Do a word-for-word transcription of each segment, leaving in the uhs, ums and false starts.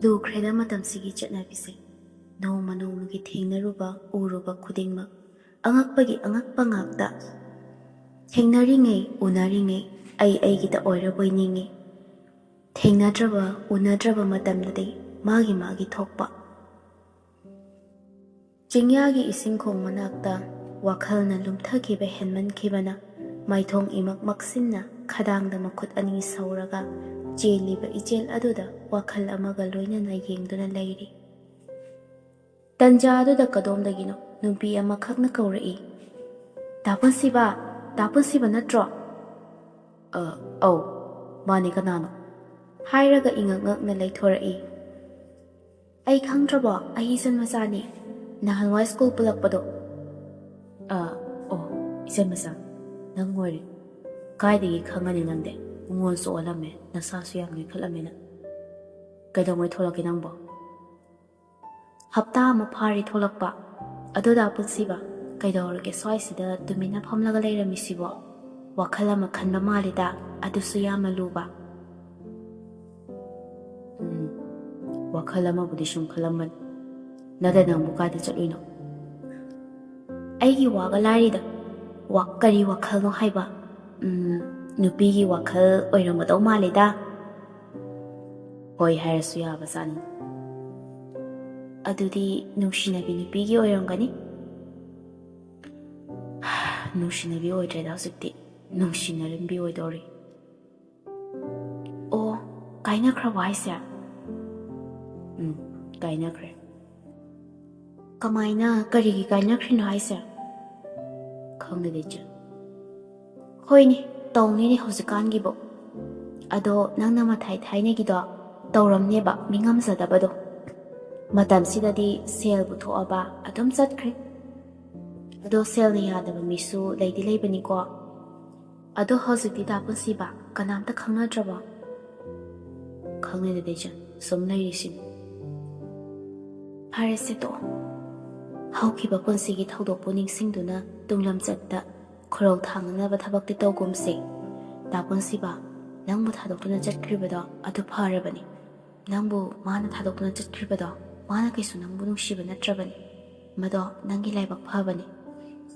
ꯂꯨꯈ꯭ꯔꯦꯗ ꯃꯇꯝꯁꯤꯒꯤ ꯆꯠꯅꯕꯤꯁꯦ꯫ ꯅꯣꯡꯃ ꯅꯣꯡꯃꯒꯤ ꯊꯦꯡꯅꯔꯨꯕ ꯎꯔꯨꯕ ꯈꯨꯗꯤꯡꯃꯛ ꯑꯉꯛꯄꯒꯤ ꯑꯉꯛꯄ ꯉꯥꯛꯇ꯫ ꯊꯦꯡꯅꯔꯤꯉꯩ ꯎꯅꯔꯤꯉꯩ ꯑꯩ ꯑꯩꯒꯤꯗ ꯑꯣꯏꯔꯕꯣꯏ ꯅꯤꯡꯏ꯫ ꯊꯦꯡꯅꯗ꯭ꯔꯕ ꯎꯅꯗ꯭ꯔꯕ ꯃꯇꯝꯗꯗꯤ ꯃꯥꯒꯤ ꯃꯥꯒꯤ ꯊꯣꯛꯄ꯫ ꯆꯤꯡꯌꯥꯒꯤ ꯏꯁꯤꯡ ꯈꯣꯡ ꯃꯅꯥꯛꯇ ꯋꯥꯈꯜꯅ ꯂꯨꯝꯊꯈꯤꯕ ꯍꯦꯟꯃꯟꯈꯤꯕꯅ ꯃꯥꯏꯊꯣꯡ ꯏꯃꯛ ꯃꯛꯁꯤꯟꯅ ꯈꯗꯥꯡꯗ ꯃꯈꯨꯠ ꯑꯅꯤ ꯁꯧꯔꯒ ꯆꯦꯜꯂꯤꯕ ꯏꯆꯦꯜ ꯑꯗꯨꯗ ꯋꯥꯈꯜ ꯑꯃꯒ ꯂꯣꯏꯅꯅ ꯌꯦꯡꯗꯨꯅ ꯂꯩꯔꯤ꯫ ꯇꯟꯖꯥ ꯑꯗꯨꯗ ꯀꯗꯣꯝꯗꯒꯤꯅꯣ ꯅꯨꯄꯤ ꯑꯃꯈꯛꯅ ꯀꯧꯔꯛꯏ, "ꯗꯥ ꯄꯨꯟꯁꯤꯕ, ꯗꯥ ꯄꯨꯟꯁꯤꯕ ꯅꯠꯇ꯭ꯔꯣ?" "ꯑ, ꯑꯧ, ꯃꯥꯅꯦ, ꯀꯅꯥꯅꯣ?" ꯍꯥꯏꯔꯒ ꯏꯉꯛ ꯉꯛꯅ ꯂꯩꯊꯣꯔꯛꯏ꯫ "ꯑꯩ ꯈꯪꯗ꯭ꯔꯕꯣ? ꯑꯩ ꯏꯆꯟ ꯃꯆꯥꯅꯤ, ꯅꯍꯥꯟꯋꯥꯏ ꯁ꯭ꯀꯨꯜ ꯄꯨꯜꯂꯛꯄꯗꯣ꯫" "ꯑ, ꯑꯣ, ꯏꯆꯟ ꯃꯆꯥ, ꯅꯪ ꯑꯣꯏꯔꯦ꯫ ꯀꯥꯏꯗꯒꯤ ꯈꯪꯉꯅꯤ ꯅꯪꯗꯤ? ꯄꯨꯡꯑꯣꯟꯁꯨ ꯑꯣꯜꯂꯝꯃꯦ, ꯅꯁꯥꯁꯨ ꯌꯥꯝ ꯅꯣꯏꯈꯠꯂꯝꯃꯦꯅ꯫ ꯀꯩꯗꯧꯉꯩ ꯊꯣꯛꯂꯛꯀꯦ ꯅꯪꯕꯣ?" "ꯍꯞꯇꯥ ꯑꯃ ꯐꯥꯔꯦ ꯊꯣꯛꯂꯛꯄ꯫ ꯑꯗꯣ ꯗꯥ ꯄꯨꯟꯁꯤꯕ, ꯀꯩꯗꯧꯔꯒꯦ ꯁ꯭ꯋꯥꯏꯁꯤꯗ ꯇꯨꯃꯤꯟꯅ ꯐꯝꯂꯒ ꯂꯩꯔꯝꯃꯤꯁꯤꯕꯣ? ꯋꯥꯈꯜ ꯑꯃ ꯈꯟꯕ ꯃꯥꯜꯂꯤꯗ, ꯑꯗꯨꯁꯨ ꯌꯥꯝꯅ ꯂꯨꯕ꯫" "ꯎꯝ, ꯋꯥꯈꯜ ꯑꯃꯕꯨꯗꯤ ꯁꯨꯝ ꯈꯜꯂꯝꯕꯅꯤ꯫ ꯅꯠꯇꯦ, ꯅꯪꯕꯨ ꯀꯥꯏꯗ ꯆꯠꯂꯨꯏꯅꯣ?" "ꯑꯩꯒꯤ ꯋꯥꯒ ꯂꯥꯏꯔꯤꯗ, ꯋꯥ-, ꯀꯔꯤ ꯋꯥꯈꯜꯅꯣ ꯍꯥꯏꯕ? ꯎꯝ, ꯅꯨꯄꯤꯒꯤ ꯋꯥꯈꯜ ꯑꯣꯏꯔꯝꯒꯗꯧ ꯃꯥꯜꯂꯤꯗ꯫" "ꯍꯣꯏ ꯍꯥꯏꯔꯁꯨ ꯌꯥꯕ ꯖꯥꯠꯅꯤ꯫" "ꯑꯗꯨꯗꯤ ꯅꯨꯡꯁꯤꯅꯕꯤ ꯅꯨꯄꯤꯒꯤ ꯑꯣꯏꯔꯝꯒꯅꯤ꯫" "ꯅꯨꯡꯁꯤꯅꯕꯤ ꯑꯣꯏꯗ꯭ꯔꯦꯗ ꯍꯧꯖꯤꯛꯇꯤ, ꯅꯨꯡꯁꯤꯅꯔꯝꯕꯤ ꯑꯣꯏꯗꯧꯔꯤ꯫" "ꯑꯣ, ꯀꯥꯏꯅꯈ꯭ꯔꯕꯣ ꯍꯥꯏꯁꯦ?" "ꯎꯝ, ꯀꯥꯏꯅꯈ꯭ꯔꯦ꯫" "ꯀꯃꯥꯏꯅ, ꯀꯔꯤꯒꯤ ꯀꯥꯏꯅꯈ꯭ꯔꯤꯅꯣ ꯍꯥꯏꯁꯦ?" "ꯈꯪꯗꯦꯗ ꯏꯆꯦ꯫" "ꯍꯣꯏꯅꯦ, ꯇꯧꯅꯤꯅꯦ ꯍꯧꯖꯤꯛꯀꯥꯟꯒꯤꯕꯨ꯫ ꯑꯗꯣ ꯅꯪꯅ ꯃꯊꯥꯏ ꯊꯥꯏꯅꯒꯤꯗꯣ ꯇꯧꯔꯝꯅꯦꯕ, ꯃꯤ ꯉꯝꯖꯗꯕꯗꯣ꯫ ꯃꯇꯝꯁꯤꯗꯗꯤ ꯁꯦꯜꯕꯨ ꯊꯣꯛꯑꯕ ꯑꯗꯨꯝ ꯆꯠꯈ꯭ꯔꯦ꯫ ꯑꯗꯣ ꯁꯦꯜꯅ ꯌꯥꯗꯕ ꯃꯤꯁꯨ ꯂꯩꯗꯤ ꯂꯩꯕꯅꯤꯀꯣ꯫ ꯑꯗꯣ ꯍꯧꯖꯤꯛꯇꯤ ꯗꯥ ꯄꯨꯟꯁꯤꯕ ꯀꯅꯥꯝꯇ ꯈꯪꯅꯗ꯭ꯔꯕꯣ?" "ꯈꯪꯅꯗꯦꯗ ꯏꯆꯟ, ꯁꯨꯝ ꯂꯩꯔꯤꯁꯤꯅꯤ꯫" "ꯐꯔꯦꯁꯦ ꯇꯣꯛꯑꯣ꯫ ꯍꯧꯈꯤꯕ ꯄꯨꯟꯁꯤꯒꯤ ꯊꯧꯗꯣꯛꯄꯨ ꯅꯤꯡꯁꯤꯡꯗꯨꯅ ꯇꯨꯡꯂꯝꯆꯠꯇ ꯈꯨꯔꯧ ꯊꯥꯡꯅꯅꯕ ꯊꯕꯛꯇꯤ ꯇꯧꯒꯨꯝꯁꯦ꯫ ꯗꯥ ꯄꯨꯟꯁꯤꯕ, ꯅꯪꯕꯨ ꯊꯥꯗꯣꯛꯇꯨꯅ ꯆꯠꯈ꯭ꯔꯤꯕꯗꯣ ꯑꯗꯨ ꯐꯔꯕꯅꯤ꯫ ꯅꯪꯕꯨ ꯃꯥꯅ ꯊꯥꯗꯣꯛꯇꯨꯅ ꯆꯠꯈ꯭ꯔꯤꯕꯗꯣ, ꯃꯥꯅ ꯀꯩꯁꯨ ꯅꯪꯕꯨ ꯅꯨꯡꯁꯤꯕ ꯅꯠꯇ꯭ꯔꯕꯅꯤ꯫ ꯃꯗꯣ ꯅꯪꯒꯤ ꯂꯥꯏꯕꯛ ꯐꯕꯅꯤ꯫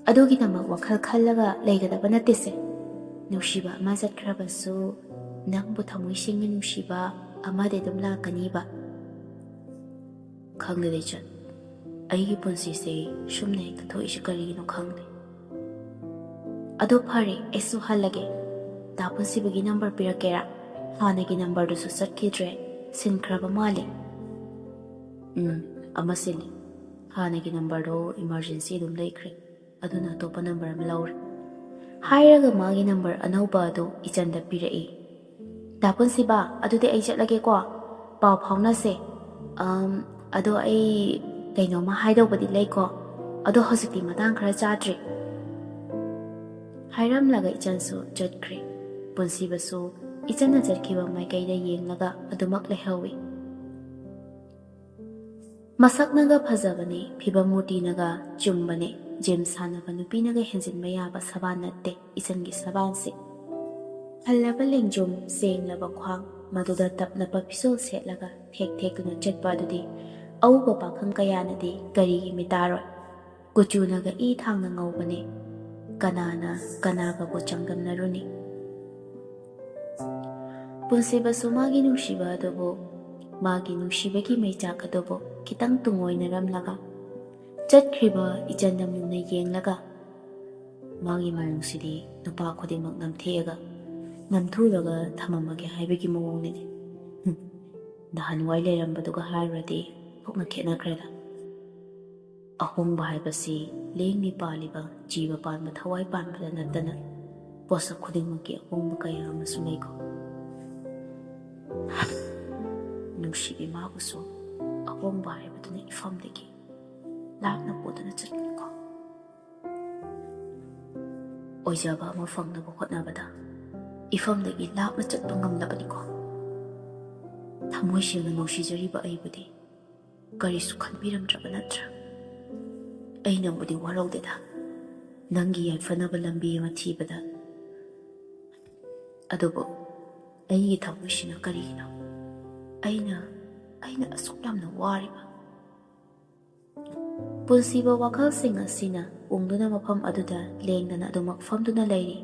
ꯑꯗꯨꯒꯤꯗꯃꯛ ꯋꯥꯈꯜ ꯈꯜꯂꯒ ꯂꯩꯒꯗꯕ ꯅꯠꯇꯦꯁꯦ꯫ ꯅꯨꯡꯁꯤꯕ ꯑꯃ ꯆꯠꯈ꯭ꯔꯕꯁꯨ ꯅꯪꯕꯨ ꯊꯃꯣꯏ ꯁꯦꯡꯅ ꯅꯨꯡꯁꯤꯕ ꯑꯃꯗꯤ ꯑꯗꯨꯝ ꯂꯥꯛꯀꯅꯤꯕ꯫ ꯈꯪꯗꯦ ꯂꯩꯆꯠ, ꯑꯩꯒꯤ ꯄꯨꯟꯁꯤꯁꯦ ꯁꯨꯝꯅ ꯍꯦꯛꯇ ꯊꯣꯛꯏꯁꯦ ꯀꯔꯤꯒꯤꯅꯣ ꯈꯪꯗꯦ꯫ ꯑꯗꯣ ꯐꯔꯦ, ꯑꯩꯁꯨ ꯍꯜꯂꯒꯦ꯫ ꯗꯥ ꯄꯨꯟꯁꯤꯕꯒꯤ ꯅꯝꯕꯔ ꯄꯤꯔꯛꯀꯦꯔꯥ? ꯍꯥꯟꯅꯒꯤ ꯅꯝꯕꯔꯗꯨꯁꯨ ꯆꯠꯈꯤꯗ꯭ꯔꯦ, ꯁꯤꯟꯈ꯭ꯔꯕ ꯃꯥꯜꯂꯦ꯫ ꯎꯝ, ꯑꯃ ꯁꯤꯜꯂꯤ꯫ ꯍꯥꯟꯅꯒꯤ ꯅꯝꯕꯔꯗꯣ ꯏꯃꯥꯔꯖꯦꯟꯁꯤ ꯑꯗꯨꯝ ꯂꯩꯈ꯭ꯔꯦ, ꯑꯗꯨꯅ ꯑꯇꯣꯞꯄ ꯅꯝꯕꯔ ꯑꯃ ꯂꯧꯔꯦ꯫ ꯍꯥꯏꯔꯒ ꯃꯥꯒꯤ ꯅꯝꯕꯔ ꯑꯅꯧꯕ ꯑꯗꯨ ꯏꯆꯟꯗ ꯄꯤꯔꯛꯏ꯫ ꯗꯥ ꯄꯨꯟꯁꯤꯕ, ꯑꯗꯨꯗꯤ ꯑꯩ ꯆꯠꯂꯒꯦꯀꯣ꯫ ꯄꯥꯎ ꯐꯥꯎꯅꯁꯦ꯫ ꯑꯝ, ꯑꯗꯣ ꯑꯩ ꯀꯩꯅꯣꯝꯃ ꯍꯥꯏꯗꯧꯕꯗꯤ ꯂꯩꯀꯣ꯫ ꯑꯗꯣ ꯍꯧꯖꯤꯛꯇꯤ ꯃꯇꯥꯡ ꯈꯔ ꯆꯥꯗ꯭ꯔꯤ꯫ ꯍꯥꯏꯔꯝꯂꯒ ꯏꯆꯟꯁꯨ ꯆꯠꯈ꯭ꯔꯦ꯫ ꯄꯨꯟꯁꯤꯕꯁꯨ ꯏꯆꯟꯅ ꯆꯠꯈꯤꯕ ꯃꯥꯏꯀꯩꯗ ꯌꯦꯡꯂꯒ ꯑꯗꯨꯃꯛ ꯂꯩꯍꯧꯏ꯫ ꯃꯁꯛꯅꯒ ꯐꯖꯕꯅꯦ, ꯐꯤꯕꯝ ꯃꯨꯔꯇꯤꯅꯒ ꯆꯨꯝꯕꯅꯦ, ꯖꯤꯝ ꯁꯥꯟꯅꯕ ꯅꯨꯄꯤꯅꯒ ꯍꯦꯟꯖꯤꯟꯕ ꯌꯥꯕ ꯁꯕꯥꯟ ꯅꯠꯇꯦ ꯏꯆꯟꯒꯤ ꯁꯕꯥꯟꯁꯦ꯫ ꯍꯜꯂꯕ ꯂꯦꯡꯖꯨꯝ, ꯁꯦꯡꯂꯕ ꯈ꯭ꯋꯥꯡ, ꯃꯗꯨꯗ ꯇꯞꯅꯕ ꯐꯤꯖꯣꯜ ꯁꯦꯠꯂꯒ ꯊꯦꯛ ꯊꯦꯛꯇꯨꯅ ꯆꯠꯄ ꯑꯗꯨꯗꯤ ꯑꯎꯕ ꯄꯥꯈꯪ ꯀꯌꯥꯅꯗꯤ ꯀꯔꯤꯒꯤ ꯃꯤꯇꯥꯔꯣꯏ? ꯀꯨꯆꯨꯅꯒ ꯏ ꯊꯥꯡꯅ ꯉꯧꯕꯅꯦ꯫ ꯀꯅꯥꯅ ꯀꯅꯥꯒꯕꯨ ꯆꯥꯡꯗꯝꯅꯔꯨꯅꯤ? ꯄꯨꯟꯁꯤꯕꯁꯨ ꯃꯥꯒꯤ ꯅꯨꯡꯁꯤꯕ ꯑꯗꯨꯕꯨ, ꯃꯥꯒꯤ ꯅꯨꯡꯁꯤꯕꯒꯤ ꯃꯩꯆꯥꯛ ꯑꯗꯨꯕꯨ ꯈꯤꯇꯪ ꯇꯨꯡꯑꯣꯏꯅꯔꯝꯂꯒ ꯆꯠꯈ꯭ꯔꯤꯕ ꯏꯆꯟꯗ ꯃꯨꯟꯅ ꯌꯦꯡꯂꯒ, ꯃꯥꯒꯤ ꯃꯑꯣꯡꯁꯤꯗꯤ ꯅꯨꯄꯥ ꯈꯨꯗꯤꯡꯃꯛ ꯅꯝꯊꯦꯛꯑꯒ ꯅꯝꯊꯨꯔꯒ ꯊꯝꯃꯝꯃꯒꯦ ꯍꯥꯏꯕꯒꯤ ꯃꯑꯣꯡꯅꯤꯅꯦ꯫ ꯍꯨꯝ, ꯅꯍꯥꯟꯋꯥꯏ ꯂꯩꯔꯝꯕꯗꯨꯒ ꯍꯥꯏꯔꯨꯔꯗꯤ ꯊꯣꯛꯅ ꯈꯦꯠꯅꯈ꯭ꯔꯦꯗ꯫ ꯑꯍꯣꯡꯕ ꯍꯥꯏꯕꯁꯤ ꯂꯦꯡꯃꯤ ꯄꯥꯜꯂꯤꯕ ꯖꯤꯕ ꯄꯥꯟꯕ ꯊꯋꯥꯏ ꯄꯥꯟꯕꯗ ꯅꯠꯇꯅ ꯄꯣꯠꯁꯛ ꯈꯨꯗꯤꯡꯃꯛꯀꯤ ꯑꯍꯣꯡꯕ ꯀꯌꯥ ꯑꯃꯁꯨ ꯂꯩꯀꯣ꯫ ꯅꯨꯡꯁꯤꯕꯤ ꯃꯥꯕꯨꯁꯨ ꯑꯍꯣꯡꯕ ꯍꯥꯏꯕꯗꯨꯅ ꯏꯐꯝꯗꯒꯤ ꯂꯥꯞꯅ ꯄꯨꯗꯨꯅ ꯆꯠꯈ꯭ꯔꯦꯀꯣ꯫ ꯑꯣꯏꯖꯕ ꯑꯃ ꯐꯪꯅꯕ ꯍꯣꯠꯅꯕꯗ ꯏꯐꯝꯗꯒꯤ ꯂꯥꯞꯅ ꯆꯠꯄ ꯉꯝꯂꯕꯅꯤꯀꯣ꯫ ꯊꯃꯣꯏ ꯁꯦꯡꯅ ꯅꯨꯡꯁꯤꯖꯔꯤꯕ ꯑꯩꯕꯨꯗꯤ ꯀꯔꯤꯁꯨ ꯈꯟꯕꯤꯔꯝꯗ꯭ꯔꯕ ꯅꯠꯇ꯭ꯔꯥ? ꯑꯩꯅꯕꯨꯗꯤ ꯋꯥꯔꯧꯗꯦꯗ, ꯅꯪꯒꯤ ꯌꯥꯏꯐꯅꯕ ꯂꯝꯕꯤ ꯑꯃ ꯊꯤꯕꯗ꯫ ꯑꯗꯨꯕꯨ ꯑꯩꯒꯤ ꯊꯃꯣꯏꯁꯤꯅ ꯀꯔꯤꯒꯤꯅꯣ ꯑꯩꯅ ꯑꯩꯅ ꯑꯁꯨꯛ ꯌꯥꯝꯅ ꯋꯥꯔꯤꯕ? ꯄꯨꯟꯁꯤꯕ ꯋꯥꯈꯜꯁꯤꯡ ꯑꯁꯤꯅ ꯎꯪꯗꯨꯅ ꯃꯐꯝ ꯑꯗꯨꯗ ꯂꯦꯡꯗꯅ ꯑꯗꯨꯃꯛ ꯐꯝꯗꯨꯅ ꯂꯩꯔꯤ꯫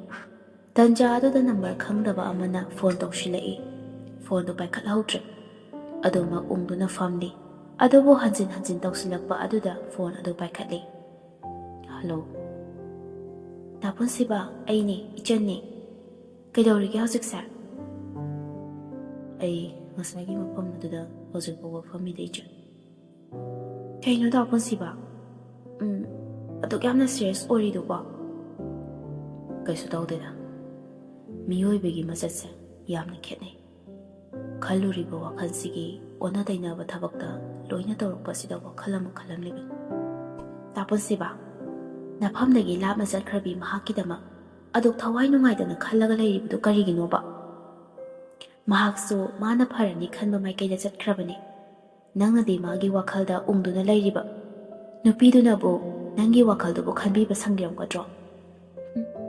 ꯇꯟꯖꯥ ꯑꯗꯨꯗ ꯅꯝꯕꯔ ꯈꯪꯗꯕ ꯑꯃꯅ ꯐꯣꯟ ꯇꯧꯁꯤꯜꯂꯛꯏ꯫ ꯐꯣꯟꯗꯨ ꯄꯥꯏꯈꯠꯍꯧꯗ꯭ꯔꯦ꯫ ꯑꯗꯨꯃꯛ ꯎꯪꯗꯨꯅ ꯐꯝꯂꯤ꯫ ꯑꯗꯨꯕꯨ ꯍꯟꯖꯤꯟ ꯍꯟꯖꯤꯟ ꯇꯧꯁꯤꯜꯂꯛꯄ ꯑꯗꯨꯗ ꯐꯣꯟ ꯑꯗꯨ ꯄꯥꯏꯈꯠꯂꯤ꯫ "ꯍꯜꯂꯣ꯫ ꯗꯥ ꯄꯨꯟꯁꯤꯕ, ꯑꯩꯅꯦ, ꯏꯆꯟꯅꯦ꯫ ꯀꯩꯗꯧꯔꯤꯒꯦ ꯍꯧꯖꯤꯛꯁꯦ?" "ꯑꯩ ꯉꯁꯥꯏꯒꯤ ꯃꯐꯝ ꯑꯗꯨꯗ ꯍꯧꯖꯤꯛ ꯐꯥꯎꯕ ꯐꯝꯃꯤꯗ, ꯏꯆꯟ꯫" "ꯀꯩꯅꯣ ꯗꯥ ꯄꯨꯟꯁꯤꯕ? ꯎꯝ, ꯑꯗꯨꯛ ꯌꯥꯝꯅ ꯁꯤꯔꯤꯌꯁ ꯑꯣꯏꯔꯤꯗꯨꯕꯣ?" "ꯀꯩꯁꯨ ꯇꯧꯗꯦꯗ꯫ ꯃꯤꯑꯣꯏꯕꯒꯤ ꯃꯆꯠꯁꯦ ꯌꯥꯝꯅ ꯈꯦꯠꯅꯩ꯫ ꯈꯜꯂꯨꯔꯤꯕ ꯋꯥꯈꯜꯁꯤꯒꯤ ꯑꯣꯟꯅ ꯇꯩꯅꯕ ꯊꯕꯛꯇ ꯂꯣꯏꯅ ꯇꯧꯔꯛꯄꯁꯤꯗ ꯋꯥꯈꯜ ꯑꯃ ꯈꯜꯂꯝꯂꯤꯕꯅꯤ꯫" "ꯗꯥ ꯄꯨꯟꯁꯤꯕ, ꯅꯐꯝꯗꯒꯤ ꯂꯥꯞꯅ ꯆꯠꯈ꯭ꯔꯕꯤ ꯃꯍꯥꯛꯀꯤꯗꯃꯛ ꯑꯗꯨꯛ ꯊꯋꯥꯏ ꯅꯨꯡꯉꯥꯏꯇꯅ ꯈꯜꯂꯒ ꯂꯩꯔꯤꯕꯗꯨ ꯀꯔꯤꯒꯤꯅꯣꯕ? ꯃꯍꯥꯛꯁꯨ ꯃꯥꯅ ꯐꯔꯅꯤ ꯈꯟꯕ ꯃꯥꯏꯀꯩꯗ ꯆꯠꯈ꯭ꯔꯕꯅꯤ꯫ ꯅꯪꯅꯗꯤ ꯃꯥꯒꯤ ꯋꯥꯈꯜꯗ ꯎꯪꯗꯨꯅ ꯂꯩꯔꯤꯕ꯫ ꯅꯨꯄꯤꯗꯨꯅꯕꯨ ꯅꯪꯒꯤ ꯋꯥꯈꯜꯗꯨꯕꯨ ꯈꯟꯕꯤꯕ ꯁꯪꯕꯤꯔꯝꯒꯗ꯭ꯔꯣ?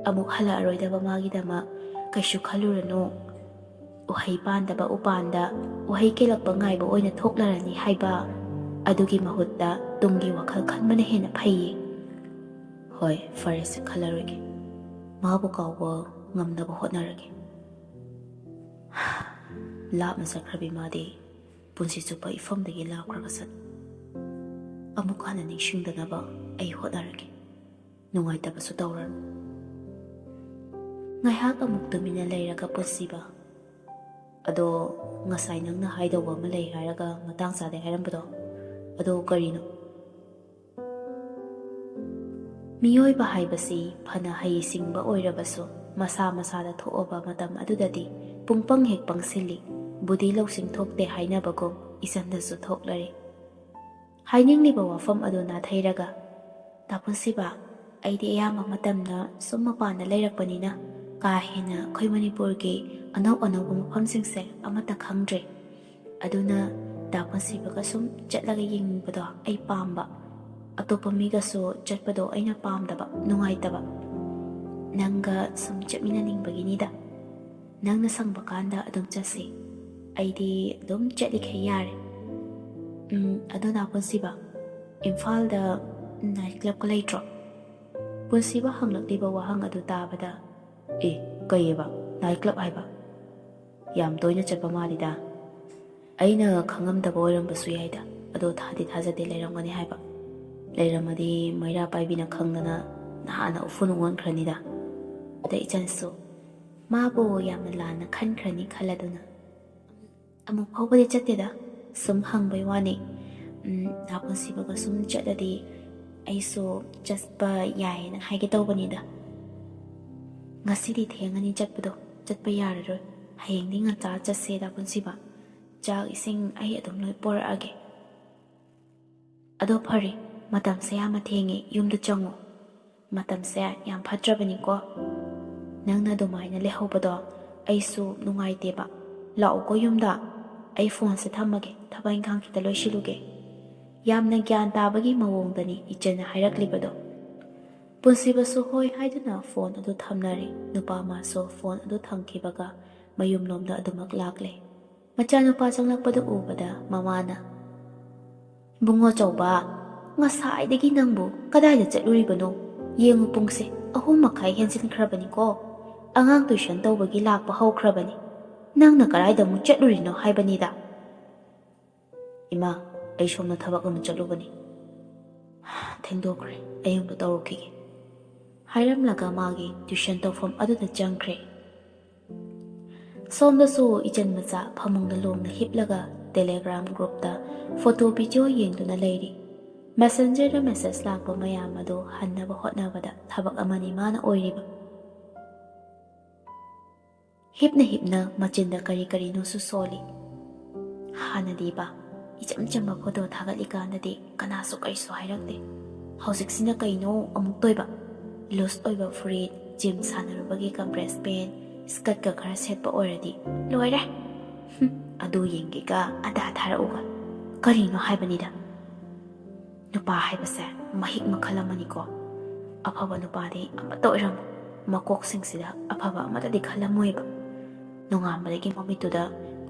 ꯑꯃꯨꯛ ꯍꯜꯂꯛꯑꯔꯣꯏꯗꯕ ꯃꯥꯒꯤꯗꯃꯛ ꯀꯩꯁꯨ ꯈꯜꯂꯨꯔꯅꯨ꯫ ꯎꯍꯩ ꯄꯥꯟꯗꯕ ꯎꯄꯥꯟꯗ ꯎꯍꯩ ꯀꯦꯜꯂꯛꯄ ꯉꯥꯏꯕ ꯑꯣꯏꯅ ꯊꯣꯛꯂꯔꯅꯤ ꯍꯥꯏꯕ꯫ ꯑꯗꯨꯒꯤ ꯃꯍꯨꯠꯇ ꯇꯨꯡꯒꯤ ꯋꯥꯈꯜ ꯈꯟꯕꯅ ꯍꯦꯟꯅ ꯐꯩꯌꯦ꯫" "ꯍꯣꯏ, ꯐꯔꯦꯁꯦ, ꯈꯜꯂꯔꯣꯏꯒꯦ꯫ ꯃꯥꯕꯨ ꯀꯥꯎꯕ ꯉꯝꯅꯕ ꯍꯣꯠꯅꯔꯒꯦ꯫" ꯂꯥꯞꯅ ꯆꯠꯈ꯭ꯔꯕꯤ ꯃꯥꯗꯤ ꯄꯨꯟꯁꯤ ꯆꯨꯞꯄ ꯏꯐꯝꯗꯒꯤ ꯂꯥꯞꯈ꯭ꯔꯒ ꯆꯠ꯫ ꯑꯃꯨꯛ ꯍꯟꯅ ꯅꯤꯡꯁꯤꯡꯗꯅꯕ ꯑꯩ ꯍꯣꯠꯅꯔꯒꯦ꯫ ꯅꯨꯡꯉꯥꯏꯇꯕꯁꯨ ꯇꯧꯔꯅꯨ꯫ ꯉꯥꯏꯍꯥꯛ ꯑꯃꯨꯛ ꯇꯨꯃꯤꯟꯅ ꯂꯩꯔꯒ ꯄꯨꯟꯁꯤꯕ, "ꯑꯗꯣ, ꯉꯁꯥꯏ ꯅꯪꯅ ꯍꯥꯏꯗꯧꯕ ꯑꯃ ꯂꯩ ꯍꯥꯏꯔꯒ ꯃꯇꯥꯡ ꯆꯥꯗꯦ ꯍꯥꯏꯔꯝꯕꯗꯣ, ꯑꯗꯣ ꯀꯔꯤꯅꯣ?" "ꯃꯤꯑꯣꯏꯕ ꯍꯥꯏꯕꯁꯤ ꯐꯅ ꯍꯩꯁꯤꯡꯕ ꯑꯣꯏꯔꯕꯁꯨ, ꯃꯁꯥ ꯃꯁꯥꯗ ꯊꯣꯛꯑꯕ ꯃꯇꯝ ꯑꯗꯨꯗꯗꯤ ꯄꯨꯡꯄꯪ ꯍꯦꯛ ꯄꯪꯁꯤꯜꯂꯤ, ꯕꯨꯙꯤ ꯂꯧꯁꯤꯡ ꯊꯣꯛꯇꯦ ꯍꯥꯏꯅꯕꯒꯨꯝ ꯏꯆꯟꯗꯁꯨ ꯊꯣꯛꯂꯔꯦ꯫" ꯍꯥꯏꯅꯤꯡꯂꯤꯕ ꯋꯥꯐꯝ ꯑꯗꯨ ꯅꯥꯊꯩꯔꯒ, "ꯗꯥ ꯄꯨꯟꯁꯤꯕ, ꯑꯩꯗꯤ ꯑꯌꯥꯝꯕ ꯃꯇꯝꯗ ꯁꯨꯝ ꯃꯄꯥꯟꯗ ꯂꯩꯔꯛꯄꯅꯤꯅ ꯀꯥ ꯍꯦꯟꯅ ꯑꯩꯈꯣꯏ ꯃꯅꯤꯄꯨꯔꯒꯤ ꯑꯅꯧ ꯑꯅꯧꯕ ꯃꯐꯝꯁꯤꯡꯁꯦ ꯑꯃꯠꯇ ꯈꯪꯗ꯭ꯔꯦ꯫ ꯑꯗꯨꯅ ꯗꯥ ꯄꯨꯟꯁꯤꯕꯒ ꯁꯨꯝ ꯆꯠꯂꯒ ꯌꯦꯡꯅꯤꯡꯕꯗꯣ ꯑꯩ ꯄꯥꯝꯕ꯫ ꯑꯇꯣꯞꯄ ꯃꯤꯒꯁꯨ ꯆꯠꯄꯗꯣ ꯑꯩꯅ ꯄꯥꯝꯗꯕ, ꯅꯨꯡꯉꯥꯏꯇꯕ꯫ ꯅꯪꯒ ꯁꯨꯝ ꯆꯠꯃꯤꯟꯅꯅꯤꯡꯕꯒꯤꯅꯤꯗ꯫ ꯅꯪꯅ ꯁꯪꯕ ꯀꯥꯟꯗ ꯑꯗꯨꯝ ꯆꯠꯁꯤ꯫" ꯑꯩꯗꯤ ꯑꯗꯨꯝ ꯆꯠꯂꯤꯈꯩ ꯌꯥꯔꯦ꯫ ꯎꯝ, ꯑꯗꯣ ꯅꯥ ꯄꯨꯟꯁꯤꯕ, ꯏꯝꯐꯥꯜꯗ ꯅꯥꯏꯠ ꯀ꯭ꯂꯕꯀ ꯂꯩꯇ꯭ꯔꯣ? ꯄꯨꯟꯁꯤꯕ ꯍꯪꯂꯛꯂꯤꯕ ꯋꯥꯍꯪ ꯑꯗꯨ ꯇꯥꯕꯗ, "ꯑꯦ, ꯀꯩꯑꯕ? ꯅꯥꯏꯠ ꯀ꯭ꯂꯕ ꯍꯥꯏꯕ? ꯌꯥꯝ ꯇꯣꯏꯅ ꯆꯠꯄ ꯃꯥꯜꯂꯤꯗ꯫ ꯑꯩꯅ ꯈꯪꯉꯝꯗꯕ ꯑꯣꯏꯔꯝꯕꯁꯨ ꯌꯥꯏꯗ꯫ ꯑꯗꯣ ꯊꯥꯗꯤ ꯊꯥꯖꯗꯦ ꯂꯩꯔꯝꯒꯅꯤ ꯍꯥꯏꯕ꯫ ꯂꯩꯔꯝꯃꯗꯤ ꯃꯩꯔꯥ ꯄꯥꯏꯕꯤꯅ ꯈꯪꯗꯅ ꯅꯍꯥꯟꯅ ꯎꯐꯨꯟ ꯑꯣꯟꯈ꯭ꯔꯅꯤꯗ꯫ ꯑꯗ ꯏꯆꯟꯁꯨ ꯃꯥꯕꯨ ꯌꯥꯝꯅ ꯂꯥꯟꯅ ꯈꯟꯈ꯭ꯔꯅꯤ ꯈꯜꯂꯗꯨꯅ ꯑꯃꯨꯛ ꯐꯥꯎꯕꯗꯤ ꯆꯠꯇꯦꯗ꯫ ꯁꯨꯝ ꯍꯪꯕꯩ ꯋꯥꯅꯤ꯫ ꯎꯝ, ꯅꯥ ꯄꯨꯟꯁꯤꯕꯒ ꯁꯨꯝ ꯆꯠꯂꯗꯤ ꯑꯩꯁꯨ ꯆꯠꯄ ꯌꯥꯏꯌꯦꯅ ꯍꯥꯏꯒꯦ ꯇꯧꯕꯅꯤꯗ꯫ ꯉꯁꯤꯗꯤ ꯊꯦꯡꯉꯅꯤ ꯆꯠꯄꯗꯣ, ꯆꯠꯄ ꯌꯥꯔꯔꯣꯏ꯫ ꯍꯌꯦꯡꯗꯤ ꯉꯟꯇꯥ ꯆꯠꯁꯦꯗ ꯄꯨꯟꯁꯤꯕ꯫ ꯆꯥꯛ ꯏꯁꯤꯡ ꯑꯩ ꯑꯗꯨꯝ ꯂꯣꯏ ꯄꯣꯔꯛꯑꯒꯦ꯫ ꯑꯗꯣ ꯐꯔꯦ, ꯃꯇꯝꯁꯦ ꯌꯥꯝꯅ ꯊꯦꯡꯉꯦ, ꯌꯨꯝꯗ ꯆꯪꯉꯣ꯫ ꯃꯇꯝꯁꯦ ꯌꯥꯝ ꯐꯠꯇ꯭ꯔꯕꯅꯤꯀꯣ꯫ ꯅꯪꯅ ꯑꯗꯨꯃꯥꯏꯅ ꯂꯩꯍꯧꯕꯗꯣ ꯑꯩꯁꯨ ꯅꯨꯡꯉꯥꯏꯇꯦꯕ꯫ ꯂꯥꯛꯎꯀꯣ ꯌꯨꯝꯗ꯫ ꯑꯩ ꯐꯣꯟꯁꯦ ꯊꯝꯃꯒꯦ, ꯊꯕꯛ ꯏꯪꯈꯥꯡ ꯈꯤꯇ ꯂꯣꯏꯁꯤꯜꯂꯨꯒꯦ꯫ ꯌꯥꯝꯅ ꯒ꯭ꯌꯥꯟ ꯇꯥꯕꯒꯤ ꯃꯑꯣꯡꯗꯅꯤ ꯏꯆꯟꯅ ꯍꯥꯏꯔꯛꯂꯤꯕꯗꯣ꯫ ꯄꯨꯟꯁꯤꯕꯁꯨ ꯍꯣꯏ ꯍꯥꯏꯗꯨꯅ ꯐꯣꯟ ꯑꯗꯨ ꯊꯝꯅꯔꯦ꯫ ꯅꯨꯄꯥ ꯃꯥꯁꯨ ꯐꯣꯟ ꯑꯗꯨ ꯊꯝꯈꯤꯕꯒ ꯃꯌꯨꯝꯂꯣꯝꯗ ꯑꯗꯨꯃꯛ ꯂꯥꯛꯂꯦ꯫ ꯃꯆꯥꯅꯨꯄꯥ ꯆꯪꯂꯛꯄꯗꯨ ꯎꯕꯗ ꯃꯃꯥꯅ, "ꯏꯕꯨꯡꯉꯣ ꯆꯧꯕ, ꯉꯁꯥꯏꯗꯒꯤ ꯅꯪꯕꯨ ꯀꯗꯥꯏꯗ ꯆꯠꯂꯨꯔꯤꯕꯅꯣ? ꯌꯦꯡꯉꯨ, ꯄꯨꯡꯁꯦ ꯑꯍꯨꯝ ꯃꯈꯥꯏ ꯍꯦꯟꯖꯤꯟꯈ꯭ꯔꯕꯅꯤꯀꯣ꯫ ꯑꯉꯥꯡ ꯇꯨꯏꯁꯟ ꯇꯧꯕꯒꯤ ꯂꯥꯛꯄ ꯍꯧꯈ꯭ꯔꯕꯅꯤ꯫ ꯅꯪꯅ ꯀꯗꯥꯏꯗ ꯑꯃꯨꯛ ꯆꯠꯂꯨꯔꯤꯅꯣ ꯍꯥꯏꯕꯅꯤꯗ?" "ꯏꯃꯥ, ꯑꯩ ꯁꯣꯝꯗ ꯊꯕꯛ ꯑꯃ ꯆꯠꯂꯨꯕꯅꯤ꯫ ꯊꯦꯡꯗꯣꯛꯈ꯭ꯔꯦ, ꯑꯩ ꯑꯃꯨꯛꯇ ꯇꯧꯔꯨꯈꯤꯒꯦ" ꯍꯥꯏꯔꯝꯂꯒ ꯃꯥꯒꯤ ꯇ꯭ꯌꯨꯁꯟ ꯇꯧꯐꯝ ꯑꯗꯨꯗ ꯆꯪꯈ꯭ꯔꯦ꯫ ꯁꯣꯝꯗꯁꯨ ꯏꯆꯟ ꯃꯆꯥ ꯐꯃꯨꯡꯗ ꯂꯣꯡꯅ ꯍꯤꯞꯂꯒ Telegram groupꯇ photo video ꯌꯦꯡꯗꯨꯅ ꯂꯩꯔꯤ꯫ Messengerꯗ message ꯂꯥꯛꯄ ꯃꯌꯥꯝ ꯑꯗꯨ ꯍꯟꯅꯕ ꯍꯣꯠꯅꯕꯗ ꯊꯕꯛ ꯑꯃꯅꯤ ꯃꯥꯅ ꯑꯣꯏꯔꯤꯕ꯫ ꯍꯤꯞꯅ ꯍꯤꯞꯅ ꯃꯆꯤꯟꯗ ꯀꯔꯤ ꯀꯔꯤꯅꯣꯁꯨ ꯁꯣꯜꯂꯤ꯫ ꯍꯥꯟꯅꯗꯤꯕ, ꯏꯆꯝ ꯆꯝꯕ photo ꯊꯥꯒꯠꯂꯤꯀꯥꯟꯗꯗꯤ ꯀꯅꯥꯁꯨ ꯀꯔꯤꯁꯨ ꯍꯥꯏꯔꯛꯇꯦ꯫ ꯍꯧꯖꯤꯛꯁꯤꯅ ꯀꯩꯅꯣ ꯑꯃꯨꯛ ꯇꯣꯏꯕ? Loose ꯑꯣꯏꯕ ꯐꯨꯔꯤꯠ, gym ꯁꯥꯟꯅꯔꯨꯕꯒꯤ compress pant, skirtꯀ ꯈꯔ ꯁꯦꯠꯄ ꯑꯣꯏꯔꯗꯤ ꯂꯣꯏꯔꯦ꯫ ꯍꯨꯝ, ꯑꯗꯨ ꯌꯦꯡꯒꯦꯒ ꯑꯗꯥ ꯊꯥꯔꯛꯎꯒ꯫ ꯀꯔꯤꯅꯣ ꯍꯥꯏꯕꯅꯤꯗ꯫ ꯅꯨꯄꯥ ꯍꯥꯏꯕꯁꯦ ꯃꯍꯤꯛ ꯃꯈꯜ ꯑꯃꯅꯤꯀꯣ꯫ ꯑꯐꯕ ꯅꯨꯄꯥꯗꯤ ꯑꯃꯠꯇ ꯑꯣꯏꯔꯝꯃꯣꯏ꯫ ꯃꯀꯣꯛꯁꯤꯡꯁꯤꯗ ꯑꯐꯕ ꯑꯃꯠꯇꯗꯤ ꯈꯜꯂꯝꯃꯣꯏꯕ꯫ ꯅꯣꯡꯉꯥꯟꯕꯗꯒꯤ ꯃꯃꯤꯠꯇꯨꯗ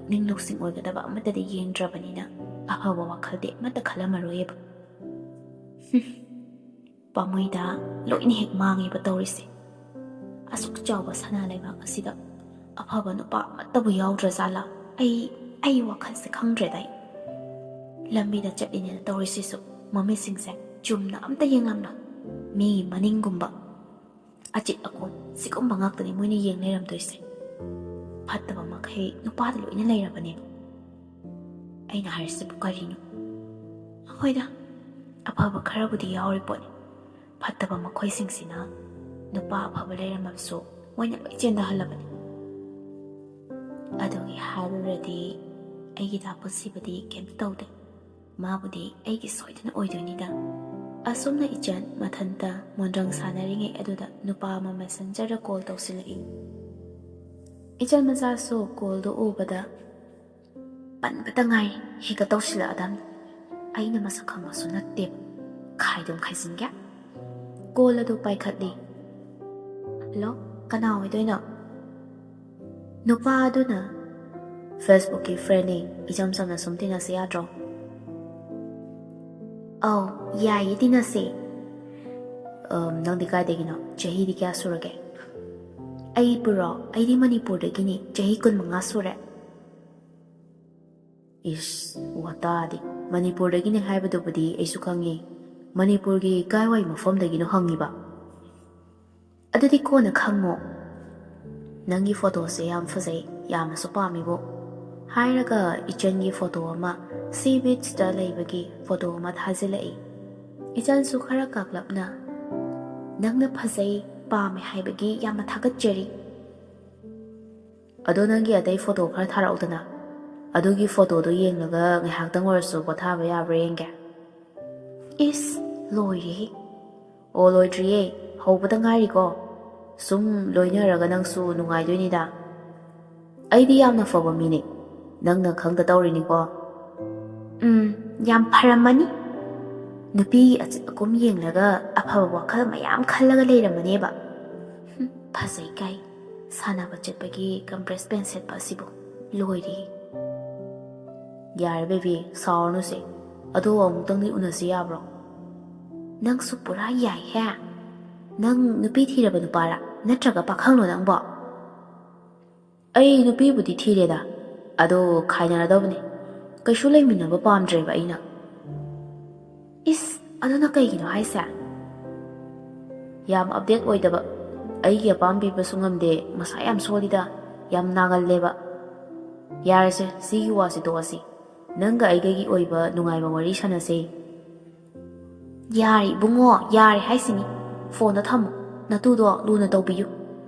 ꯄꯨꯛꯅꯤꯡ ꯂꯧꯁꯤꯡ ꯑꯣꯏꯒꯗꯕ ꯑꯃꯠꯇꯗꯤ ꯌꯦꯡꯗ꯭ꯔꯕꯅꯤꯅ ꯑꯐꯕ ꯋꯥꯈꯜꯗꯤ ꯑꯃꯠꯇ ꯈꯜꯂꯝꯃꯔꯣꯏꯑꯕ꯫ ꯍꯨꯝ, ꯄꯥꯝꯃꯩꯗ ꯂꯣꯏꯅ ꯍꯦꯛ ꯃꯥꯡꯉꯦꯕ ꯇꯧꯔꯤꯁꯦ꯫ ꯑꯁꯨꯛ ꯆꯥꯎꯕ ꯁꯅꯥ ꯂꯩꯕꯥꯛ ꯑꯁꯤꯗ ꯑꯐꯕ ꯅꯨꯄꯥ ꯑꯃꯠꯇꯕꯨ ꯌꯥꯎꯗ꯭ꯔꯖꯥꯠꯂꯥ? ꯑꯩ, ꯑꯩ ꯋꯥꯈꯜꯁꯦ ꯈꯪꯗ꯭ꯔꯦꯗ ꯑꯩ꯫ ꯂꯝꯕꯤꯗ ꯆꯠꯂꯤꯅꯦꯅ ꯇꯧꯔꯤꯁꯤꯁꯨ ꯃꯃꯤꯠꯁꯤꯡꯁꯦ ꯆꯨꯝꯅ ꯑꯝꯇ ꯌꯦꯡꯂꯝꯂꯣꯏ꯫ ꯃꯤꯒꯤ ꯃꯅꯤꯡꯒꯨꯝꯕ, ꯑꯆꯤꯠ ꯑꯀꯣꯝ ꯁꯤꯒꯨꯝꯕ ꯉꯥꯛꯇꯅꯤ ꯃꯣꯏꯅ ꯌꯦꯡ ꯂꯩꯔꯝꯗꯣꯏꯁꯦ꯫ ꯐꯠꯇꯕ ꯃꯈꯩ ꯅꯨꯄꯥꯗ ꯂꯣꯏꯅ ꯂꯩꯔꯕꯅꯦꯕ꯫ ꯑꯩꯅ ꯍꯥꯏꯔꯤꯁꯤꯕꯨ ꯀꯔꯤꯅꯣ? ꯍꯣꯏꯗ, ꯑꯐꯕ ꯈꯔꯕꯨꯗꯤ ꯌꯥꯎꯔꯤ ꯄꯣꯠꯅꯤ꯫ ꯐꯠꯇꯕ ꯃꯈꯣꯏꯁꯤꯡꯁꯤꯅ ꯅꯨꯄꯥ ꯑꯐꯕ ꯂꯩꯔꯝꯃꯕꯁꯨ ꯃꯣꯏꯅ ꯂꯣꯏ ꯆꯦꯟꯊꯍꯜꯂꯕꯅꯤ꯫ ꯑꯗꯨꯒꯤ ꯍꯥꯏꯔꯨꯔꯗꯤ ꯑꯩꯒꯤ ꯗꯥ ꯄꯨꯟꯁꯤꯕꯨꯗꯤ ꯀꯩꯝꯇ ꯇꯧꯗꯦ꯫ ꯃꯥꯕꯨꯗꯤ ꯑꯩꯒꯤ ꯁꯣꯏꯗꯅ ꯑꯣꯏꯗꯣꯏꯅꯤꯗ꯫ ꯑꯁꯨꯝꯅ ꯏꯆꯟ ꯃꯊꯟꯇ ꯃꯣꯟꯗ꯭ꯔꯪ ꯁꯥꯟꯅꯔꯤꯉꯩ ꯑꯗꯨꯗ ꯅꯨꯄꯥ ꯑꯃ ꯃꯦꯁꯦꯟꯖꯔꯗ ꯀꯣꯜ ꯇꯧꯁꯤꯜꯂꯛꯏ꯫ ꯏꯆꯟ ꯃꯆꯥꯁꯨ ꯀꯣꯜꯗꯨ ꯎꯕꯗ ꯄꯟꯕꯇ ꯉꯥꯏꯔꯤ, ꯍꯦꯛꯇ ꯇꯧꯁꯤꯜꯂꯛꯑꯗꯝꯅꯤ꯫ ꯑꯩꯅ ꯃꯁꯛ ꯈꯪꯕꯁꯨ ꯅꯠꯇꯦꯕ꯫ ꯈꯥꯏꯗꯨꯝ ꯈꯥꯏꯖꯤꯟꯒꯦ꯫ ꯀꯣꯜ ꯑꯗꯨ ꯄꯥꯏꯈꯠꯂꯤ꯫ "ꯍꯜꯂꯣ, ꯀꯅꯥ ꯑꯣꯏꯗꯣꯏꯅꯣ?" ꯅꯨꯄꯥ ꯑꯗꯨꯅ, "ꯐꯦꯁꯕꯨꯛꯀꯤ ꯐ꯭ꯔꯦꯟꯅꯤ, ꯏꯆꯝ ꯆꯝꯅ ꯁꯨꯝ ꯇꯤꯟꯅꯁꯤ ꯌꯥꯗ꯭ꯔꯣ?" "ꯑꯧ, ꯌꯥꯏꯌꯦ, ꯇꯤꯟꯅꯁꯦ꯫" "ꯑꯝ, ꯅꯪꯗꯤ ꯀꯥꯏꯗꯒꯤꯅꯣ? ꯆꯍꯤꯗꯤ ꯀꯌꯥ ꯁꯨꯔꯒꯦ?" "ꯑꯩꯕꯨꯔꯣ? ꯑꯩꯗꯤ ꯃꯅꯤꯄꯨꯔꯗꯒꯤꯅꯤ, ꯆꯍꯤ ꯀꯨꯟꯃꯉꯥ ꯁꯨꯔꯦ꯫" "ꯏꯁ, ꯋꯥꯇꯥꯗꯤ꯫ ꯃꯅꯤꯄꯨꯔꯗꯒꯤꯅꯦ ꯍꯥꯏꯕꯗꯨꯕꯨꯗꯤ ꯑꯩꯁꯨ ꯈꯪꯉꯤ꯫ ꯃꯅꯤꯄꯨꯔꯒꯤ ꯀꯥꯏꯋꯥꯏ ꯃꯐꯝꯗꯒꯤꯅꯣ ꯍꯪꯉꯤꯕ?" "ꯑꯗꯨꯗꯤ ꯀꯣꯟꯅ ꯈꯪꯉꯣ꯫ ꯅꯪꯒꯤ ꯐꯣꯇꯣꯁꯦ ꯌꯥꯝ ꯐꯖꯩ, ꯌꯥꯝꯅꯁꯨ ꯄꯥꯝꯃꯤꯕꯣ꯫" ꯍꯥꯏꯔꯒ ꯏꯆꯟꯒꯤ ꯐꯣꯇꯣ ꯑꯃ, ꯁꯤ ꯕꯤꯆꯇ ꯂꯩꯕꯒꯤ ꯐꯣꯇꯣ ꯑꯃ ꯊꯥꯖꯤꯜꯂꯛꯏ꯫ ꯏꯆꯟꯁꯨ ꯈꯔ ꯀꯥꯛꯂꯞꯅ, "ꯅꯪꯅ ꯐꯖꯩ, ꯄꯥꯝꯃꯦ ꯍꯥꯏꯕꯒꯤ ꯌꯥꯝꯅ ꯊꯥꯒꯠꯆꯔꯤ꯫" "ꯑꯗꯣ ꯅꯪꯒꯤ ꯑꯇꯩ ꯐꯣꯇꯣ ꯈꯔ ꯊꯥꯔꯛꯎꯗꯅ꯫ ꯑꯗꯨꯒꯤ ꯐꯣꯇꯣꯗꯣ ꯌꯦꯡꯂꯒ ꯉꯥꯏꯍꯥꯛꯇꯪ ꯑꯣꯏꯔꯁꯨ ꯄꯣꯊꯥꯕ ꯌꯥꯕ꯭ꯔꯥ ꯌꯦꯡꯒꯦ꯫" ꯏꯁ, ꯂꯣꯏꯔꯦꯍꯦ꯫ "ꯑꯣ, ꯂꯣꯏꯗ꯭ꯔꯤꯌꯦ, ꯍꯧꯕꯗ ꯉꯥꯏꯔꯤꯀꯣ꯫ ꯁꯨꯝ ꯂꯣꯏꯅꯔꯒ ꯅꯪꯁꯨ ꯅꯨꯡꯉꯥꯏꯗꯣꯏꯅꯤꯗ꯫ ꯑꯩꯗꯤ ꯌꯥꯝꯅ ꯐꯕ ꯃꯤꯅꯦ, ꯅꯪꯅ ꯈꯪꯗ ꯇꯧꯔꯤꯅꯤꯀꯣ꯫" ꯎꯝ, ꯌꯥꯝ ꯐꯔꯝꯃꯅꯤ꯫ ꯅꯨꯄꯤꯒꯤ ꯑꯆꯤꯠ ꯑꯀꯨꯝ ꯌꯦꯡꯂꯒ ꯑꯐꯕ ꯋꯥꯈꯜ ꯃꯌꯥꯝ ꯈꯜꯂꯒ ꯂꯩꯔꯝꯃꯅꯦꯕ꯫ ꯍꯨꯝ, ꯐꯖꯩ ꯀꯥꯏ꯫ ꯁꯥꯟꯅꯕ ꯆꯠꯄꯒꯤ ꯀꯝꯄ꯭ꯔꯦꯁ ꯄꯦꯟ ꯁꯦꯠꯄ ꯑꯁꯤꯕꯨ꯫ ꯂꯣꯏꯔꯦ꯫ ꯌꯥꯔꯦ ꯕꯦꯕꯤ, ꯁꯥꯎꯔꯅꯨꯁꯦ꯫ ꯑꯗꯣ ꯑꯃꯨꯛꯇꯪꯗꯤ ꯎꯅꯁꯤ ꯌꯥꯕ꯭ꯔꯣ? ꯅꯪꯁꯨ ꯄꯨꯔꯥ ꯌꯥꯏꯍꯦ꯫ ꯅꯪ ꯅꯨꯄꯤ ꯊꯤꯔꯕ ꯅꯨꯄꯥꯔꯥ? ꯅꯠꯇ꯭ꯔꯒ ꯄꯥꯈꯪꯂꯣ ꯅꯪꯕꯣ? ꯑꯩ ꯅꯨꯄꯤꯕꯨꯗꯤ ꯊꯤꯔꯦꯗ, ꯑꯗꯣ ꯈꯥꯏꯅꯔꯗꯕꯅꯦ꯫ ꯀꯩꯁꯨ ꯂꯩꯃꯤꯟꯅꯕ ꯄꯥꯝꯗ꯭ꯔꯦꯕ ꯑꯩꯅ꯫ ꯏꯁ, ꯑꯗꯨꯅ ꯀꯩꯒꯤꯅꯣ ꯍꯥꯏꯁꯦ? ꯌꯥꯝ ꯑꯞꯗꯦꯠ ꯑꯣꯏꯗꯕ, ꯑꯩꯒꯤ ꯑꯄꯥꯝꯕ ꯄꯤꯕꯁꯨ ꯉꯝꯗꯦ, ꯃꯁꯥ ꯌꯥꯝ ꯁꯣꯜꯂꯤꯗ, ꯌꯥꯝ ꯅꯥꯒꯜꯂꯦꯕ꯫ ꯌꯥꯔꯦꯁꯦ, ꯁꯤꯒꯤ ꯋꯥꯁꯤ ꯇꯣꯛꯑꯁꯤ꯫ ꯅꯪꯒ ꯑꯩꯒꯒꯤ ꯑꯣꯏꯕ ꯅꯨꯡꯉꯥꯏꯕ ꯋꯥꯔꯤ ꯁꯥꯟꯅꯁꯦ꯫ ꯌꯥꯔꯦ ꯏꯕꯨꯡꯉꯣ, ꯌꯥꯔꯦ ꯍꯥꯏꯁꯤꯅꯤ꯫ ꯐꯣꯟꯗꯣ ꯊꯝꯃꯣ꯫ ꯅꯇꯨꯗꯣ ꯂꯨꯅ ꯇꯧꯕꯤꯌꯨ꯫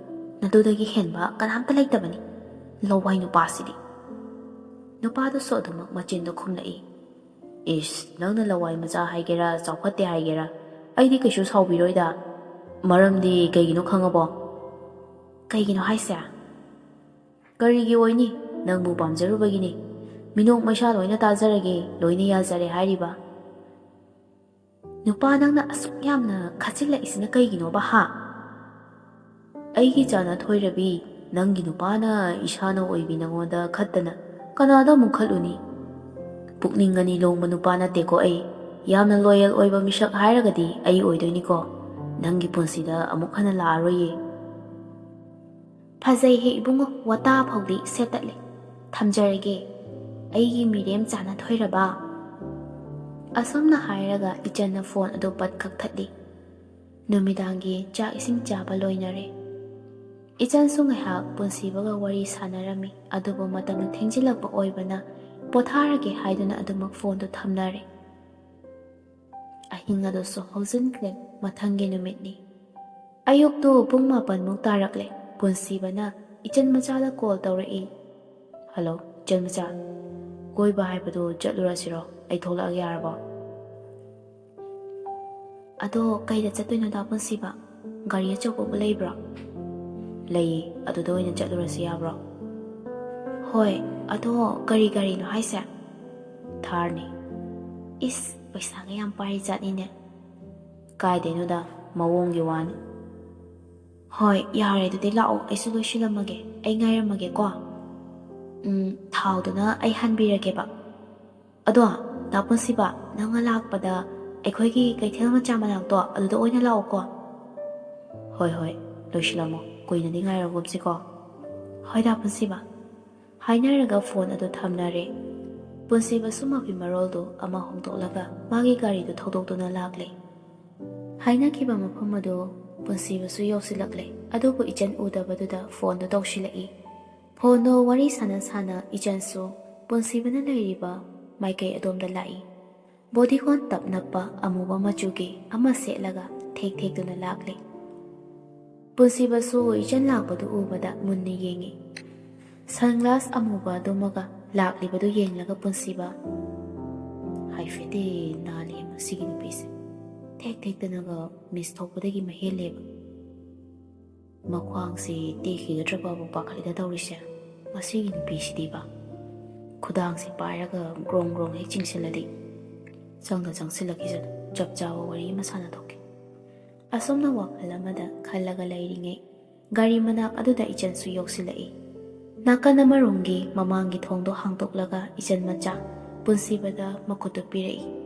ꯅꯇꯨꯗꯒꯤ ꯍꯦꯟꯕ ꯀꯅꯥꯝꯇ ꯂꯩꯇꯕꯅꯤ꯫ ꯂꯋꯥꯏ ꯅꯨꯄꯥꯁꯤꯗꯤ꯫ ꯅꯨꯄꯥꯗꯨꯁꯨ ꯑꯗꯨꯃꯛ ꯃꯆꯤꯟꯗꯣ ꯈꯨꯝꯂꯛꯏ꯫ ꯏꯁ, ꯅꯪꯅ ꯂꯋꯥꯏ ꯃꯆꯥ ꯍꯥꯏꯒꯦꯔꯥ, ꯆꯥꯎꯈꯠꯇꯦ ꯍꯥꯏꯒꯦꯔꯥ, ꯑꯩꯗꯤ ꯀꯩꯁꯨ ꯁꯥꯎꯕꯤꯔꯣꯏꯗ꯫ ꯃꯔꯝꯗꯤ ꯀꯩꯒꯤꯅꯣ ꯈꯪꯉꯕꯣ? ꯀꯩꯒꯤꯅꯣ ꯍꯥꯏꯁꯦ? ꯀꯔꯤꯒꯤ ꯑꯣꯏꯅꯤ? ꯅꯪꯕꯨ ꯄꯥꯝꯖꯔꯨꯕꯒꯤꯅꯤ꯫ ꯃꯤꯅꯣꯛ ꯃꯩꯁꯥ ꯂꯣꯏꯅ ꯇꯥꯖꯔꯒꯦ, ꯂꯣꯏꯅ ꯌꯥꯖꯔꯦ ꯍꯥꯏꯔꯤꯕ꯫ ꯅꯨꯄꯥ, ꯅꯪꯅ ꯑꯁꯨꯛ ꯌꯥꯝꯅ ꯈꯠꯆꯤꯜꯂꯛꯏꯁꯤꯅ ꯀꯩꯒꯤꯅꯣꯕ, ꯍꯥ? ꯑꯩꯒꯤ ꯆꯥꯅ ꯊꯣꯏꯔꯕꯤ, ꯅꯪꯒꯤ ꯅꯨꯄꯥꯅ ꯏꯁꯥꯅ ꯑꯣꯏꯕꯤ ꯅꯉꯣꯟꯗ ꯈꯠꯇꯅ ꯀꯅꯥꯗ ꯑꯃꯨꯛ ꯈꯠꯂꯨꯅꯤ? ꯄꯨꯛꯅꯤꯡ ꯑꯅꯤ ꯂꯣꯡꯕ ꯅꯨꯄꯥ ꯅꯠꯇꯦꯀꯣ ꯑꯩ꯫ ꯌꯥꯝꯅ ꯂꯣꯌꯦꯜ ꯑꯣꯏꯕ ꯃꯤꯁꯛ ꯍꯥꯏꯔꯒꯗꯤ ꯑꯩ ꯑꯣꯏꯗꯣꯏꯅꯤꯀꯣ꯫ ꯅꯪꯒꯤ ꯄꯨꯟꯁꯤꯗ ꯑꯃꯨꯛ ꯍꯟꯅ ꯂꯥꯛꯑꯔꯣꯏꯌꯦ꯫ ꯐꯖꯩꯍꯦ ꯏꯕꯨꯡꯉꯣ, ꯋꯥꯇꯥ ꯐꯥꯎꯗꯤ ꯁꯦꯠꯇꯠꯂꯦ꯫ ꯊꯝꯖꯔꯒꯦ, ꯑꯩꯒꯤ ꯃꯤꯔꯦꯝ ꯆꯥꯅ ꯊꯣꯏꯔꯕ꯫ ꯑꯁꯨꯝꯅ ꯍꯥꯏꯔꯒ ꯏꯆꯟꯅ ꯐꯣꯟ ꯑꯗꯨ ꯄꯠ ꯀꯛꯊꯠꯂꯤ꯫ ꯅꯨꯃꯤꯗꯥꯡꯒꯤ ꯆꯥꯛ ꯏꯁꯤꯡ ꯆꯥꯕ ꯂꯣꯏꯅꯔꯦ꯫ ꯏꯆꯟꯁꯨ ꯉꯥꯏꯍꯥꯛ ꯄꯨꯟꯁꯤꯕꯒ ꯋꯥꯔꯤ ꯁꯥꯟꯅꯔꯝꯃꯤ, ꯑꯗꯨꯕꯨ ꯃꯇꯝꯗꯨ ꯊꯦꯡꯖꯤꯜꯂꯛꯄ ꯑꯣꯏꯕꯅ ꯄꯣꯊꯥꯔꯒꯦ ꯍꯥꯏꯗꯨꯅ ꯑꯗꯨꯃꯛ ꯐꯣꯟꯗꯨ ꯊꯝꯅꯔꯦ꯫ ꯑꯍꯤꯡ ꯑꯗꯨꯁꯨ ꯍꯧꯖꯤꯟꯈ꯭ꯔꯦ꯫ ꯃꯊꯪꯒꯤ ꯅꯨꯃꯤꯠꯅꯤ꯫ ꯑꯌꯨꯛꯇꯨ ꯄꯨꯡ ꯃꯥꯄꯟꯃꯨꯛ ꯇꯥꯔꯛꯂꯦ꯫ ꯄꯨꯟꯁꯤꯕꯅ ꯏꯆꯟ ꯃꯆꯥꯗ ꯀꯣꯜ ꯇꯧꯔꯛꯏ꯫ "ꯍꯜꯂꯣ, ꯏꯆꯟ ꯃꯆꯥ꯫ ꯀꯣꯏꯕ ꯍꯥꯏꯕꯗꯨ ꯆꯠꯂꯨꯔꯁꯤꯔꯣ? ꯑꯩ ꯊꯣꯛꯂꯛꯑꯒꯦ ꯌꯥꯔꯕꯣ?" "ꯑꯗꯣ ꯀꯩꯗ ꯆꯠꯇꯣꯏꯅꯣꯗ ꯄꯨꯟꯁꯤꯕ? ꯒꯥꯔꯤ ꯑꯆꯧꯕꯕꯨ ꯂꯩꯕ꯭ꯔꯣ?" "ꯂꯩꯌꯦ, ꯑꯗꯨꯗ ꯑꯣꯏꯅ ꯆꯠꯂꯨꯔꯁꯤ ꯌꯥꯕ꯭ꯔꯣ?" "ꯍꯣꯏ, ꯑꯗꯣ ꯀꯔꯤ ꯒꯥꯔꯤꯅꯣ ꯍꯥꯏꯁꯦ?" "ꯊꯥꯔꯅꯤ꯫" "ꯏꯁ, ꯄꯩꯁꯥꯒ ꯌꯥꯝ ꯄꯥꯏꯔꯤ ꯖꯥꯠꯅꯤꯅꯦ꯫" "ꯀꯥꯏꯗꯩꯅꯣꯗ, ꯃꯑꯣꯡꯒꯤ ꯋꯥꯅꯤ꯫" "ꯍꯣꯏ, ꯌꯥꯔꯦ, ꯑꯗꯨꯗꯤ ꯂꯥꯛꯑꯣ, ꯑꯩꯁꯨ ꯂꯣꯏꯁꯤꯜꯂꯝꯃꯒꯦ, ꯑꯩ ꯉꯥꯏꯔꯝꯃꯒꯦꯀꯣ꯫" "ꯎꯝ, ꯊꯥꯎꯗꯨꯅ ꯑꯩ ꯍꯥꯟꯕꯤꯔꯒꯦꯕ꯫" "ꯑꯗꯣ, ꯗꯥ ꯄꯨꯟꯁꯤꯕ, ꯅꯪꯅ ꯂꯥꯛꯄꯗ ꯑꯩꯈꯣꯏꯒꯤ ꯀꯩꯊꯦꯜ ꯃꯆꯥ ꯃꯅꯥꯛꯇꯣ ꯑꯗꯨꯗ ꯑꯣꯏꯅ ꯂꯥꯛꯑꯣꯀꯣ꯫" "ꯍꯣꯏ, ꯍꯣꯏ, ꯂꯣꯏꯁꯤꯜꯂꯝꯃꯣ, ꯀꯨꯏꯅꯗꯤ ꯉꯥꯏꯔꯒꯨꯝꯁꯤꯀꯣ꯫" "ꯍꯣꯏ, ꯗꯥ ꯄꯨꯟꯁꯤꯕ꯫" ꯍꯥꯏꯅꯔꯒ ꯐꯣꯟ ꯑꯗꯨ ꯊꯝꯅꯔꯦ꯫ ꯄꯨꯟꯁꯤꯕꯁꯨ ꯃꯐꯤ ꯃꯔꯣꯜꯗꯨ ꯑꯃ ꯍꯣꯡꯗꯣꯛꯂꯒ ꯃꯥꯒꯤ ꯒꯥꯔꯤꯗꯨ ꯊꯧꯗꯣꯛꯇꯨꯅ ꯂꯥꯛꯂꯦ꯫ ꯍꯥꯏꯅꯈꯤꯕ ꯃꯐꯝ ꯑꯗꯨ ꯄꯨꯟꯁꯤꯕꯁꯨ ꯌꯧꯁꯤꯜꯂꯛꯂꯦ, ꯑꯗꯨꯕꯨ ꯏꯆꯟ ꯎꯗꯕꯗꯨꯗ ꯐꯣꯟꯗꯨ ꯇꯧꯁꯤꯜꯂꯛꯏ꯫ ꯐꯣꯟꯗꯣ ꯋꯥꯔꯤ ꯁꯥꯟꯅ ꯁꯥꯟꯅ ꯏꯆꯟꯁꯨ ꯄꯨꯟꯁꯤꯕꯅ ꯂꯩꯔꯤꯕ ꯃꯥꯏꯀꯩ ꯑꯗꯣꯝꯗ ꯂꯥꯛꯏ꯫ ꯕꯣꯗꯤꯀꯣꯟ ꯇꯞ ꯅꯞꯄ ꯑꯃꯨꯕ ꯃꯆꯨꯒꯤ ꯑꯃ ꯁꯦꯠꯂꯒ ꯊꯦꯛ ꯊꯦꯛꯇꯨꯅ ꯂꯥꯛꯂꯤ꯫ ꯄꯨꯟꯁꯤꯕꯁꯨ ꯏꯆꯟ ꯂꯥꯛꯄꯗꯨ ꯎꯕꯗ ꯃꯨꯟꯅ ꯌꯦꯡꯉꯤ꯫ ꯁꯟꯒ꯭ꯂꯥꯁ ꯑꯃꯨꯕ ꯑꯗꯨꯃꯒ ꯂꯥꯛꯂꯤꯕꯗꯨ ꯌꯦꯡꯂꯒ ꯄꯨꯟꯁꯤꯕ, "ꯍꯥꯏꯐꯦꯠꯇꯤ ꯅꯥꯜꯂꯤ ꯃꯁꯤꯒꯤ ꯅꯨꯄꯤꯁꯦ꯫ ꯊꯦꯛ ꯊꯦꯛꯇꯅꯒ ꯃꯤꯁ ꯊꯣꯛꯄꯗꯒꯤ ꯃꯍꯦꯜꯂꯦꯕ꯫ ꯃꯈ꯭ꯋꯥꯡꯁꯤ ꯇꯦꯛꯈꯤꯒꯗ꯭ꯔꯕꯕꯨ ꯄꯥꯈꯠꯂꯤꯗ ꯇꯧꯔꯤꯁꯦ꯫ ꯃꯁꯤꯒꯤ ꯅꯨꯄꯤꯁꯤꯗꯤꯕ꯫ ꯈꯨꯗꯥꯡꯁꯤ ꯄꯥꯏꯔꯒ ꯒ꯭ꯔꯣꯡ ꯒ꯭ꯔꯣꯡ ꯍꯦꯛ ꯆꯤꯡꯁꯤꯜꯂꯗꯤ ꯆꯪꯗ ꯆꯪꯁꯤꯜꯂꯛꯈꯤꯁꯅꯨ, ꯆꯞ ꯆꯥꯕ ꯋꯥꯔꯤ ꯑꯃ ꯁꯥꯟꯅꯊꯣꯛꯀꯦ꯫" ꯑꯁꯨꯝꯅ ꯋꯥꯈꯜ ꯑꯃꯗ ꯈꯜꯂꯒ ꯂꯩꯔꯤꯉꯩ ꯒꯥꯔꯤ ꯃꯅꯥꯛ ꯑꯗꯨꯗ ꯏꯆꯟꯁꯨ ꯌꯧꯁꯤꯜꯂꯛꯏ꯫ ꯅꯥꯀꯟ ꯑꯃꯔꯣꯝꯒꯤ ꯃꯃꯥꯡꯒꯤ ꯊꯣꯡꯗꯣ ꯍꯥꯡꯗꯣꯛꯂꯒ ꯏꯆꯟ ꯃꯆꯥ ꯄꯨꯟꯁꯤꯕꯗ ꯃꯈꯨꯠꯇꯨ ꯄꯤꯔꯛꯏ꯫